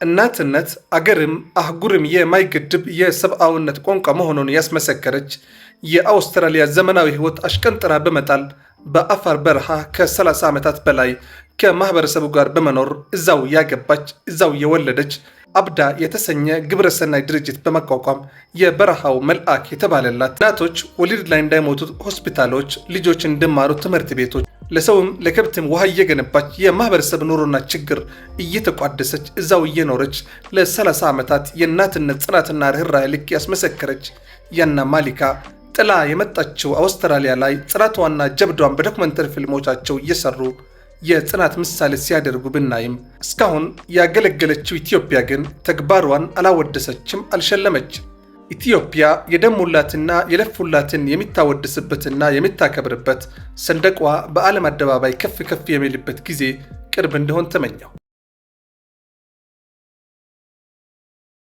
እናትነት አገርም አህጉርም የማይገድብ የሰብአዊነት ቋንቋ መሆኑን ያስመሰከረች፣ የአውስትራሊያ ዘመናዊ ሕይወት አሽቀንጥራ በመጣል በአፋር በረሃ ከ30 ዓመታት በላይ ከማህበረሰቡ ጋር በመኖር እዛው ያገባች፣ እዛው የወለደች፣ አብዳ የተሰኘ ግብረሰናይ ድርጅት በመቋቋም የበረሃው መልአክ የተባለላት፣ እናቶች ወሊድ ላይ እንዳይሞቱ ሆስፒታሎች፣ ልጆች እንዲማሩ ትምህርት ቤቶች፣ ለሰውም ለከብትም ውሃ እየገነባች፣ የማህበረሰብ ኑሮና ችግር እየተቋደሰች እዛው እየኖረች ለ30 ዓመታት የእናትነት ጽናትና ርኅራኄ ልክ ያስመሰከረች ያና ማሊካ ጥላ የመጣችው አውስትራሊያ ላይ ጽናቷና ጀብዷን በዶክመንተሪ ፊልሞቻቸው እየሰሩ የጽናት ምሳሌ ሲያደርጉ ብናይም እስካሁን ያገለገለችው ኢትዮጵያ ግን ተግባሯን አላወደሰችም፣ አልሸለመችም። ኢትዮጵያ የደሙላትና የለፉላትን የሚታወድስበትና የሚታከብርበት፣ ሰንደቋ በዓለም አደባባይ ከፍ ከፍ የሚልበት ጊዜ ቅርብ እንደሆን ተመኘው።